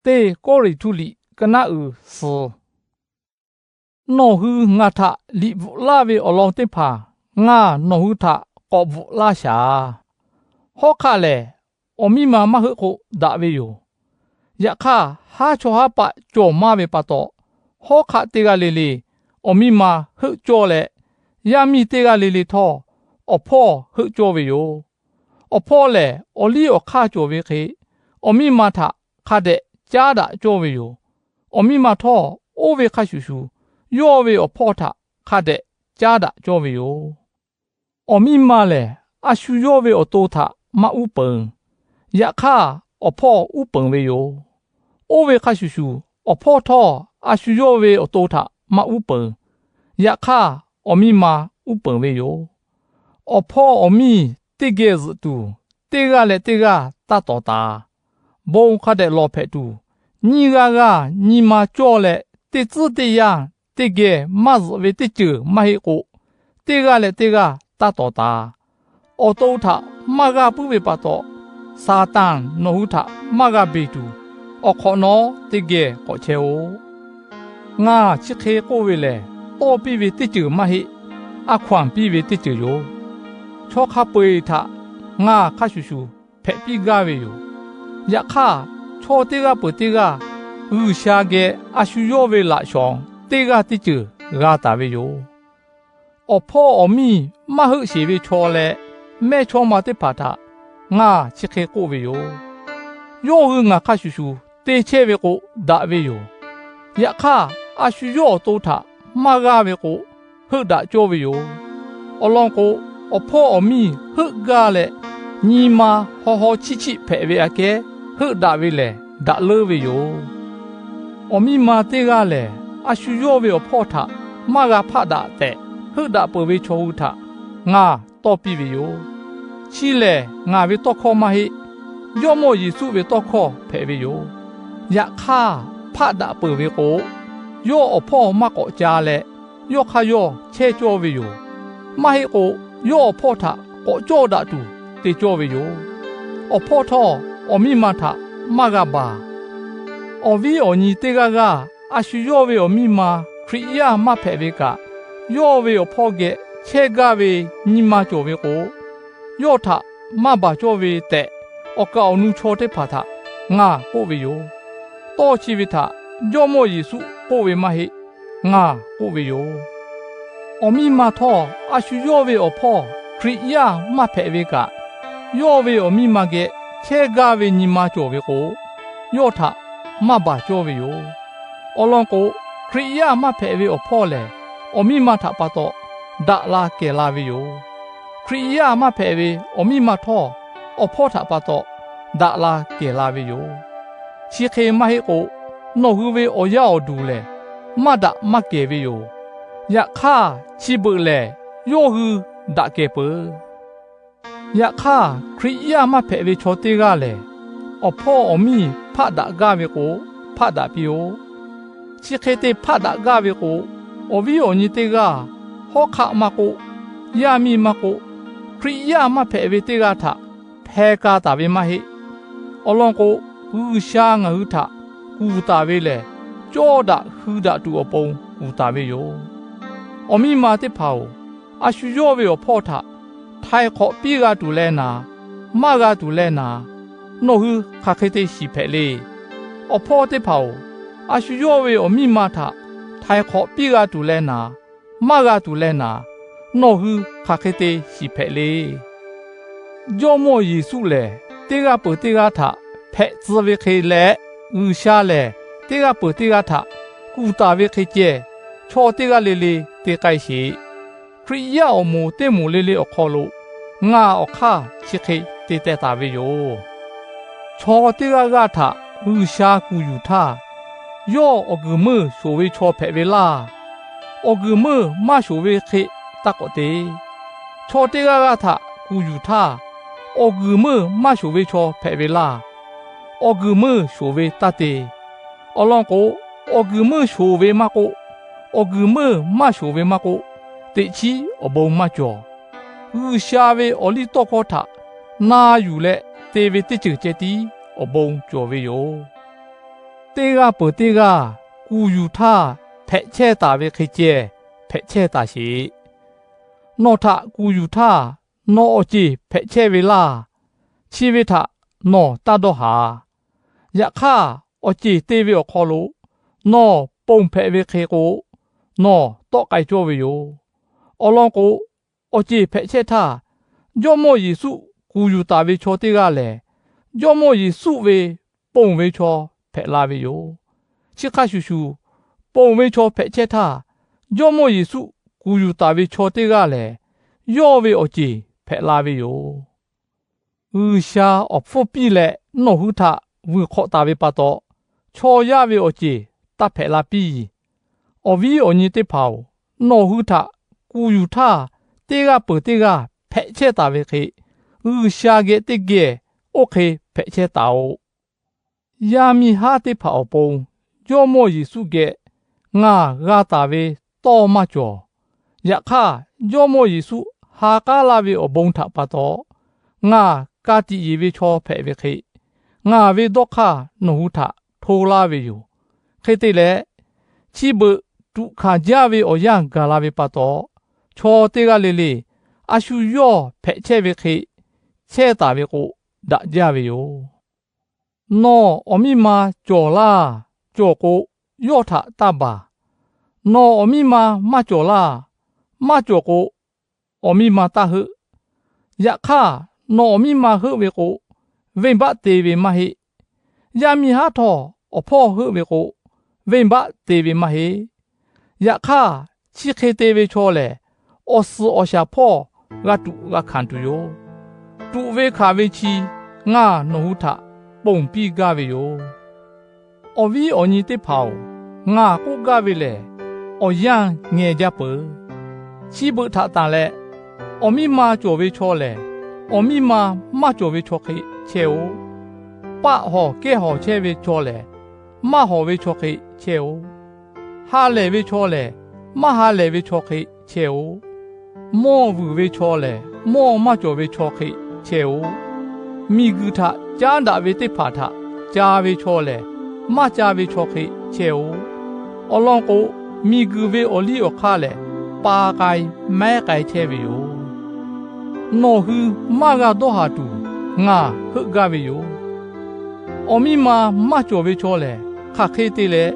Teˇ Kawˇrenˍhtuˆ liꞈ ka naˆ uiˍ suhˍ. Nawˬ hui ngaˬ htaꞈ liꞈ bvuhꞈ laˇ ve awˬ lawn teˇ hpaˍ ngaˬ nawˬ hui htaꞈ k'awꞈ bvuhꞈ laˇ shaˍ. Hawˉ hk'aˆ lehˬ, awˬ miˇ ma maˇ heuˆ k'o daꞈ ve yoˬ. Yaꞈ hk'aˇ, haˉ chawˇ haˉ paˆ cawˬ maˇ ve pa taw, hawˉ hk'aˆ teˇ g'aˇ le le awˬ miˇ ma heuˆ cawˇ leh, yaˇ miˇ teˇ g'aˇ le le htawˇ awˬ hpawˇ heuˆ cawˇ ve yoˬ. Awˬ hpawˇ lehˬ, awˬ liˇ awˬ hk'aˇ cawˬ ve hk'e, awˬ miˇ ma htaꞈ hk'a dehꞈ caˉ daꞈ cawˇ ve yoˬ. Awˬ miˇ ma htawˇ, oˇ ve hk'a shuˍ shuˍ, yawˇ ve awˬ hpawˇ htaꞈ hk'a dehꞈ caˉ daꞈ cawˇ ve yoˬ. Awˬ miˇ ma lehˬ, a shu yawˇ ve awˬ to htaꞈ maˇ uˉ peunˍ. Yaꞈ hk'aˇ, awˬ hpawˇ uˉ peunˍ ve yoˬ. Oˇ ve hk'a shuˍ shuˍ, awˬ hpawˇ htawˇ a shu yawˇ ve awˬ to htaꞈ maˇ uˉ peunˍ. Yaꞈ hk'aˇ, awˬ miˇ ma uˉ peunˍ ve yoˬ. Awˬ hpawˇ awˬ miˇ teˇ geh zuhꞈ tuˬ, teˇ g'aˇ leh teˇ g'aˇ taˇ tawˍ taˍ. Bon hk'a dehꞈ lawˬ hpehꞈ tuˬ, nyiˇ g'aˇ g'aˇ nyi ma cawˇ leh, teˇ tcuhˉ teˇ yanˇ teˇ geh maˇ zuhꞈ ve teˇ ceuˬ maˇ heˆ k'o, teˇ g'aˇ leh teˇ g'aˇ taˇ tawˍ taˍ. Awˬ to htaꞈ maˇ g'aˇ puiˉ ve pa taw, Saˍtanˍ nawˬ hui htaꞈ maˇ g'a beˬ tuˬ, awˬ hk'awꞈ nawˉ teˇ geh k'awꞈ chehˇ-oˆ. Ngaˬ chi hk'e k'oˆ ve lehˬ, tawˇ piˇ ve teˇ ceuˬ maˇ heˆ, a hkaw-anˬ piˇ ve teˇ ceuˬ yoˬ. Chaw hk'a peu-eˬ htaꞈ ngaˬ hk'a shuˍ shuˍ hpehꞈ piˇ gaˇ ve yoˬ. Yaꞈ hk'aˇ, chaw teˇ g'aˇ peuˬ teˇ g'aˇ G'uiˬsha geh a shu yawˇ ve laꞈ shawnˍ teˇ g'aˇ teˇ ceuˬ g'a taˍ ve yoˬ. Awˬ hpawˇ awˬ miˇ maˇ heuˆ sheˍ ve chaw leh mehˇ chawˇ ma teˇ hpaˍ htaꞈ ngaˬ chi hk'e k'oˆ ve yoˬ. Yawˇ hui ngaˬ hk'a shuˍ shuˍ te chehˇ ve k'o, daꞈ ve yoˬ. Yaꞈ hk'aˇ, a shu yawˇ awˬ to htaꞈ maˇ g'aˇ ve k'o, heuˆ daꞈ cawˇ ve yoˬ. Awˬ lawn k'o, awˬ hpawˇ awˬ miˇ heuˆ gaˇ leh, nyi ma haw haw chiˆ chiˆ hpehꞈ ve aꞈ kehˉ heuˆ daꞈ ve lehˬ, daꞈ leuˉ ve yoˬ. Awˬ miˇ ma teˇ g'aˇ lehˬ, a shu yawˇ ve awˬ hpawˇ htaꞈ maˇ g'a hpaˆ daꞈ tehꞈ, heuˆ daꞈ peuˬ ve chaw hui htaꞈ ngaˬ tawˇ piˇ ve yoˬ. Chi lehˬ, ngaˬ ve tawˇ hkawˇ maˇ heˆ, Jawˇmawˇ Yeˍsuˆ ve tawˇ hkawˇ hpehꞈ ve yoˬ. Yaꞈ hk'aˇ, hpaˆ daꞈ peuˬ ve k'o, yawˇ awˬ hpawˇ maˇ k'awꞈ ca leh, yawˇ hk'aˇ yawˇ chehˇ cawˇ ve yoˬ. Maˇ heˆ k'o, yawˇ awˬ hpawˇ htaꞈ k'awꞈ cawˇ daꞈ tuˬ te cawˇ ve yoˬ. Awˬ hpawˇ htawˇ, awˬ miˇ ma htaꞈ maˇ g'a baˬ. Awˬ viˉ awˬ nyi teˇ g'aˇ g'aˇ a shu yawˇ ve awˬ miˇ ma Hkriꞈ yaˇ maˇ hpehꞈ ve kaꞈ, yawˇ ve awˬ hpawˇ geh chehˇ gaˇ ve nyi ma cawˬ ve k'o, yawˇ htaꞈ maˇ baˬ cawˇ ve tehꞈ, awˬ kaˍ awˬ nu chaw teˇ hpaˍ htaꞈ ngaˬ k'oˆ ve yoˬ. Tawˇ chi ve htaꞈ Jawˇmawˇ Yeˍsuˆ k'oˆ ve maˇ heˆ, ngaˬ k'oˆ ve yoˬ. Awˬ miˇ ma htawˇ, a shu yawˇ ve awˬ hpawˇ Hkriꞈ yaˇ maˇ hpehꞈ ve kaꞈ, yawˇ ve awˬ miˇ ma geh chehˇ gaˇ ve nyi ma cawˬ ve k'o, yawˇ htaꞈ maˇ baˬ cawˇ ve yoˬ. Awˬ lawn k'o, Hkriꞈ yaˇ maˇ hpehꞈ ve awˬ hpawˇ lehˬ, awˬ miˇ ma htaꞈ pa taw daꞈ la kehˬ la ve yoˬ. Hkriꞈ yaˇ maˇ hpehꞈ ve awˬ miˇ ma htawˇ, awˬ hpawˇ htaꞈ pa taw daꞈ la kehˬ la ve yoˬ. Chi hk'e maˇ heˆ k'o, nawˬ hui ve awˬ yaˇ awˬ duˬ lehˬ, maˇ daꞈ maˇ kehˬ ve yoˬ. Yaꞈ hk'aˇ, chi beuꞈ lehˬ yawˇ hui daꞈ kehˬ peuˬ. Yaꞈ hk'aˇ, Hkriꞈ yaˇ maˇ hpehꞈ ve chaw teˇ g'aˇ lehˬ, awˬ hpawˇ awˬ miˇ hpaˆ daꞈ gaˇ ve k'o, hpaˆ daꞈ piˇ-oˆ. Chi hk'e te hpaˆ daꞈ gaˇ ve k'o, awˬ viˉ awˬ nyi teˇ g'aˇ, hawˉ hk'aˆ maˇ k'oˆ, yaˇ miˇ maˇ k'oˆ, Hkriꞈ yaˇ maˇ hpehꞈ ve teˇ g'aˇ htaꞈ hpeh ka taˍ ve maˇ heˆ. Awˬ lawn k'o, G'uiˬsha ngaˬ hui htaꞈ kuˬ taˍ ve lehˬ, cawˇ daꞈ hui daꞈ tuˬ awˬ pon kuˬ taˍ ve yoˬ. Awˬ miˇ ma teˇ hpaˍ-oˬ, a shu yawˇ ve awˬ hpawˇ htaꞈ htaiˍ hk'awꞈ piˇ g'a tuˬ leh naˍ, maˇ g'a tuˬ leh naˍ, nawˬ hui hk'aˬ hk'e te shiˍ hpehꞈ le. Awˬ hpawˇ teˇ hpaˍ-oˬ, a shu yawˇ ve awˬ miˇ ma htaꞈ htaiˍ hk'awꞈ piˇ g'a tuˬ leh naˍ, maˇ g'a tuˬ leh naˍ, nawˬ hui hk'aˬ hk'e te shiˍ hpehꞈ le. Jawˇmawˇ Yeˍsuˆ lehˬ, teˇ g'aˇ peuˬ teˇ g'aˇ htaꞈ hpehꞈ tcuh ve hk'e leh, G'uiˬsha lehˬ teˇ g'aˇ peuˬ teˇ g'aˇ htaꞈ kuˬ taˍ ve hk'e ceh, chaw teˇ g'aˇ le le te k'ai sheˍ. Hkriꞈ yaˇ awˬ moˍ teˇ moˍ le le awˬ hk'aw lo ngaˬ awˬ hk'aˇ chi hk'e te teh taˍ ve yoˬ. Chaw teˇ g'aˇ g'aˇ htaꞈ G'uiˬsha kuˬ yuˬ htaˇ, yawˇ awˬ guiˬ meuˇ shoˍ ve chaw hpehꞈ ve laˇ. Awˬ guiˬ meuˇ maˇ shoˍ ve hk'e taˇ k'awꞈ te. Chaw teˇ g'aˇ g'aˇ htaꞈ kuˬ yuˬ htaˇ, awˬ guiˬ meuˇ maˇ shoˍ ve chaw hpehꞈ ve laˇ. Awˬ guiˬ meuˇ shoˍ ve taˇ te. Awˬ lawn k'o, awˬ guiˬ meuˇ shoˍ ve maˇ k'oˆ, awˬ guiˬ meuˇ maˇ shoˍ ve maˇ k'oˆ, teꞈ chiˉ awˬ bon maˇ cawˬ. G'uiˬsha ve awˬliˇtawˇhkawˇ htaꞈ na yuˬ leh te ve teˇ ceuˬ ceh tiˉ awˬ bon cawˬ ve yoˬ. teˇ g'aˇ peuˬ teˇ g'aˇ kuˬ yuˬ htaˇ hpehꞈ chehˇ taˍ ve hk'e ceh hpehꞈ chehˇ taˍ sheˍ. Nawˬ htaꞈ kuˬ yuˬ htaˇ, nawˬ awˬ ceˬ hpehꞈ chehˇ ve laˇ. Chi ve htaꞈ nawˬ taˇ dawˇ haˍ. Yaꞈ hk'aˇ, awˬ ceˬ te ve awˬ hk'aw lo nawˬ ponˬ hpehꞈ ve hk'e k'o, nawˬ tawˆ k'ai cawˇ ve yoˬ. Awˬ lawn k'o, awˬ ceˬ hpehꞈ chehˇ htaˇ, Jawˇmawˇ Yeˍsuˆ kuˬ yuˬ taˍ ve chaw teˇ g'aˇ lehˬ, Jawˇmawˇ Yeˍsuˆ ve ponˬ ve chaw hpehꞈ la ve yoˬ. Chi hk'a shuˍ shuˍ, ponˬ ve chaw hpehꞈ chehˇ htaˇ, Jawˇmawˇ Yeˍsuˆ kuˬ yuˬ taˍ ve chaw teˇ g'aˇ lehˬ, yawˇ ve awˬ ceˬ hpehꞈ la ve yoˬ. G'uiˬsha awˬ hpfuhˇ piˇ leh nawˬ hui htaꞈ vuiˬ hk'awꞈ taˍ ve pa taw, chaw yaˇ ve awˬ ceˬ taˇ hpehꞈ la piˇ. Awˬ viˉ awˬ nyi teˇ hpaˍ-oˬ, nawˬ hui htaꞈ kuˬ yuˬ htaˇ, teˇ g'aˇ peuˬ teˇ g'aˇ hpehꞈ chehˇ taˍ ve hk'e, G'uiˬsha geh teˇ geh oˇ hk'e hpehꞈ chehˇ taˍ-oꞈ. Yaˇ miˇ haˉ teˇ hpaˍ awˬ pon Jawˇmawˇ Yeˍsuˆ geh ngaˬ g'a taˍ ve tawˇ maˇ cawˬ. Yaꞈ hk'aˇ, Jawˇmawˇ Yeˍsuˆ ha k'aˉ laˇ ve awˬ bon htaꞈ pa taw, ngaˬ ka tiꞈ yeˬ ve chaw hpehꞈ ve hk'e, ngaˬ ve dawˇ hk'aˇ nawˬ hui htaꞈ hto laˇ ve yoˬ. Hk'e te leh, chi beuꞈ tuꞈ hkanˍ jaˇ ve awˬ yanˇ gaˬ la ve pa taw, chaw teˇ g'aˇ le le a shu yawˇ hpehꞈ chehˇ ve hk'e chehˇ taˍ ve k'o, daꞈ jaˇ ve yoˬ. Nawˬ awˬ miˇ ma cawˬ laˇ. Cawˬ k'o, yawˇ htaꞈ taˇ baˬ. Nawˬ awˬ miˇ ma maˇ cawˬ laˇ. Maˇ cawˬ k'o, awˬ miˇ ma taˇ heuˆ. Yaꞈ hk'aˇ, nawˬ awˬ miˇ ma heuˆ ve k'o, venˇbaˆ te ve maˇ heˆ. Yaˇ miˇ haˉ htawˇ awˬ hpawˇ heuˆ ve k'o, venˇbaˆ te ve maˇ heˆ. Yaꞈ hk'aˇ, chi hk'e te ve chaw lehˬ, awˬ suhˍ awˬ shaˍ hpawˇ g'a tuꞈ g'a hkanˍ tuˬ yoˬ. Tuꞈ ve hkanˍ ve chi ngaˬ nawˬ hui htaꞈ ponˬ piˇ gaˇ ve yoˬ. Awˬ viˉ awˬ nyi teˇ hpaˍ-oˬ, ngaˬ k'oˆ gaˇ ve lehˬ, awˬ yanˇ ngeh jaˇ peuˬ. Chi beuꞈ htaꞈ tanˬ leh, awˬ miˇ ma cawˬ ve chaw lehˬ, awˬ miˇ ma maˇ cawˬ ve chaw hk'e chehˇ-oˆ. Paˆ hawˬ kehˇ hawˬ chehˇ ve chaw lehˬ, maˇ hawˬ ve chaw hk'e chehˇ-oˆ. Ha lehˬ ve chaw lehˬ, maˇ ha lehˬ ve chaw hk'e chehˇ-oˆ. Mawˇ vuiˬ ve chaw lehˬ, mawˇ maˇ cawˬ ve chaw hk'e chehˇ-oˆ. Miˬguiˬ htaꞈ caˉ daꞈ ve teˇ hpaˍ htaꞈ ca ve chaw lehˬ, maˇ ca ve chaw hk'e chehˇ-oˆ. Awˬ lawn k'o, miˬguiˬ ve awˬ liˇ awˬ hk'aˇ lehˬ, pa k'ai mehˉ k'ai chehˇ ve yoˬ. Nawˬ hui maˇ g'a dawˇ haˍ tuˬ ngaˬ heuˆ gaˇ ve yoˬ. Awˬ miˇ ma maˇ cawˬ ve chaw lehˬ, hk'aˬ hk'e te leh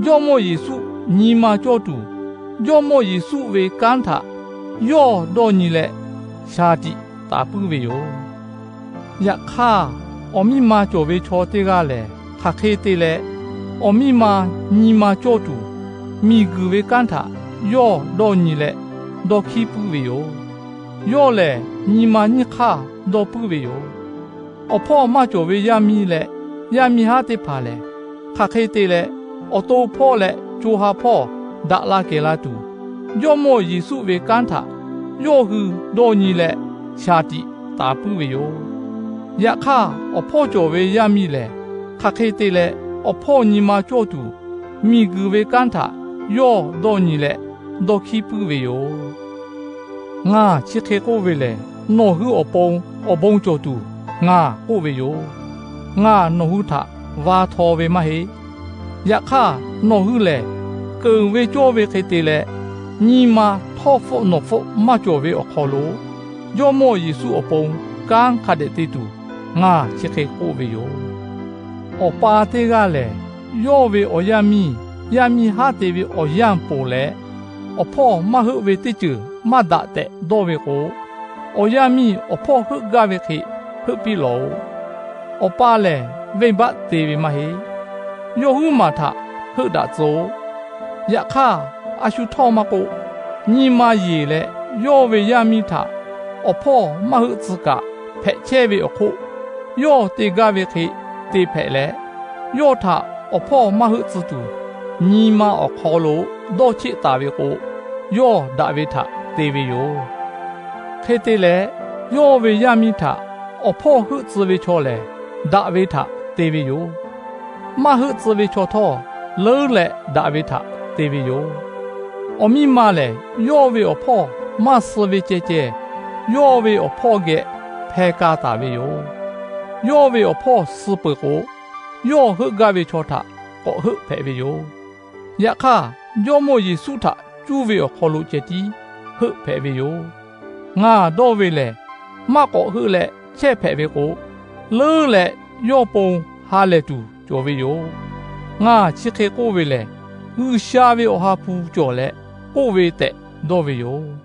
Jawˇmawˇ Yeˍsuˆ nyi ma cawˇ tuˬ, Jawˇmawˇ Yeˍsuˆ ve kanˉ htaꞈ yawˇ dawˇ nyi leh shaˍ tiꞈ taˍ puiˉ ve yoˬ. Yaꞈ hk'aˇ, awˬ miˇ ma cawˬ ve chaw teˇ g'aˇ lehˬ, hk'aˬ hk'e te leh awˬ miˇ ma nyi ma cawˇ tuˬ, miˬguiˬ ve kanˉ htaꞈ yawˇ dawˇ nyi leh dawˇ hkiˉ puiˉ ve yoˬ. Yawˇ lehˬ, nyi ma nyiˇ hk'aˇ dawˇ puiˉ ve yoˬ. Awˬ hpawˇ maˇ cawˬ ve yaˇ miˇ leh yaˇ miˇ haˉ teˇ hpaˍ lehˬ, hk'aˬ hk'e te leh awˬ to hpawˇ leh co ha hpawˇ daꞈ la kehˬ la tuˬ, Jawˇmawˇ Yeˍsuˆ ve kanˉ htaꞈ yawˇ hui dawˇ nyi leh shaˍ tiꞈ taˍ puiˉ ve yoˬ. Yaꞈ hk'aˇ, awˬ hpawˇ cawˬ ve yaˇ miˇ lehˬ, hk'aˬ hk'e te leh awˬ hpawˇ nyi ma cawˇ tuˬ, miˬguiˬ ve kanˉ htaꞈ yawˇ dawˇ nyi leh dawˇ hkiˉ puiˉ ve yoˬ. Ngaˬ chi hk'e k'oˆ ve lehˬ, nawˬ hui awˬ pon awˬ bon cawˬ tuˬ ngaˬ k'oˆ ve yoˬ. Ngaˬ nawˬ hui htaꞈ va htaw ve maˇ heˆ. Yaꞈ hk'aˇ, nawˬ hui lehˬ keunˍ ve cawˇ ve hk'e te leh, nyi ma htawˇ hpfuhˆ nawˬ hpfuhˆ maˇ cawˬ ve awˬ hk'aw lo, Jawˇmawˇ Yeˍsuˆ awˬ pon kanˉ hk'a dehꞈ te tuˬ ngaˬ chi hk'e k'oˆ ve yoˬ. Awˬ pa teˇ g'aˇ lehˬ, yawˇ ve awˬ yaˇ miˇ yaˇ miˇ haˉ te ve awˬ yanˇ ponˬ leh, awˬ hpawˇ maˇ heuˆ ve teˇ ceuˬ maˇ daꞈ tehꞈ dawˇ ve k'o, awˬ yaˇ miˇ awˬ hpawˇ heuˆ gaˇ ve hk'e heuˆ piˇ lawˬ-oꞈ. Awˬ pa lehˬ, venˇbaˆ te ve maˇ heˆ. Yawˇ huiˉ maˬ htaꞈ heuˆ daꞈ tcuh-oꞈ. Yaꞈ hk'aˇ, a shu htawˇ maˇ k'oˆ, nyi ma yeˬ leh yawˇ ve yaˇ miˇ htaꞈ awˬ hpawˇ maˇ heuˆ tcuh kaꞈ hpehꞈ chehˇ ve awˬ hk'oˆ, yawˇ te gaˇ ve hk'e te hpehꞈ leh, yawˇ htaꞈ awˬ hpawˇ maˇ heuˆ tcuh tuˬ, nyi ma awˬ hk'aw lo dawˇ cheˆ taˍ ve k'o, yawˇ daꞈ ve htaꞈ te ve yoˬ. Hk'e te leh, yawˇ ve yaˇ miˇ htaꞈ awˬ hpawˇ heuˆ tcuh ve chaw lehˬ, daꞈ ve htaꞈ te ve yoˬ. Maˇ heuˆ tcuh ve chaw htawˇ, leuˉ leh daꞈ ve htaꞈ te ve yoˬ. Awˬ miˇ ma lehˬ, yawˇ ve awˬ hpawˇ maˇ suh ve ceh ceh, yawˇ ve awˬ hpawˇ geh hpeh ka taˍ ve yoˬ. Yawˇ ve awˬ hpawˇ suh peuˬ k'o, yawˇ heuˆ gaˇ ve chaw htaꞈ k'awꞈ heuˆ hpehꞈ ve yoˬ. Yaꞈ hk'aˇ, Jawˇmawˇ Yeˍsuˆ htaꞈ cuˇ ve awˬ hk'aw lo ceh tiˉ heuˆ hpehꞈ ve yoˬ. Ngaˬ dawˇ ve lehˬ, maˇ k'awꞈ heuˆ leh chehˇ hpehꞈ ve k'o, leuˉ leh yawˇ pon ha lehˬ tuˬ cawˬ ve yoˬ. Ngaˬ chi hk'e k'oˆ ve lehˬ, G'uiˬsha ve Awˬ ha hpu cawˬ leh k'oˆ ve tehꞈ dawˇ ve yoˬ.